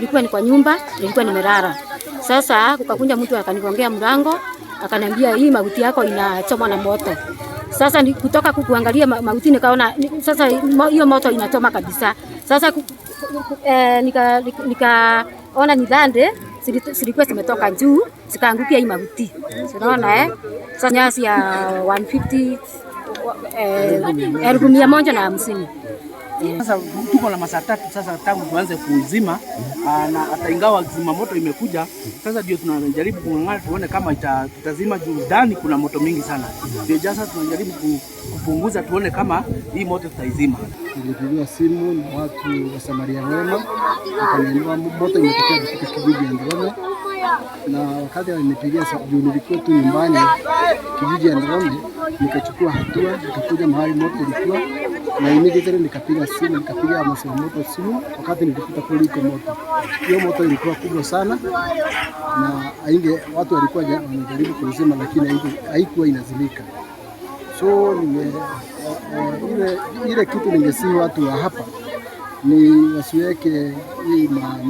Kulikuwa ni kwa nyumba, nilikuwa nimelala. Sasa kukakuja mtu akanigongea mlango, akaniambia hii mahuti yako inachomwa na moto. Sasa ni kutoka kuangalia mahuti nikaona sasa hiyo moto inachoma kabisa. Sasa nikaona ni dhande zilikuwa zimetoka juu zikaangukia hii mahuti. Unaona eh? Sasa nyasi ya 150 150,000. Sasa tuko na masaa 3 sasa tangu tuanze kuizima, na hata ingawa zima moto imekuja sasa, ndio tunajaribu kung'ang'ana tuone kama tutazima juu ndani kuna moto mingi sana. Ndio sasa tunajaribu kupunguza tuone kama hii moto tutaizima. Nilipigiwa simu na watu wa Samaria Wema, wakaniambia moto imetokea katika kijiji ya Ndorome, na wakati walinipigia juu nilikuwa tu nyumbani kijiji ya Ndorome, nikachukua hatua nikakuja mahali moto ilikuwa, na immediately nikapiga simu, nikapiga wazima moto simu. Wakati nilikuta kweli iko moto, hiyo moto ilikuwa kubwa sana, na ainge watu walikuwa wanajaribu kuzima, lakini haikuwa inazimika. So ile kitu ningesihi watu wa hapa ni wasiweke hii manyasi.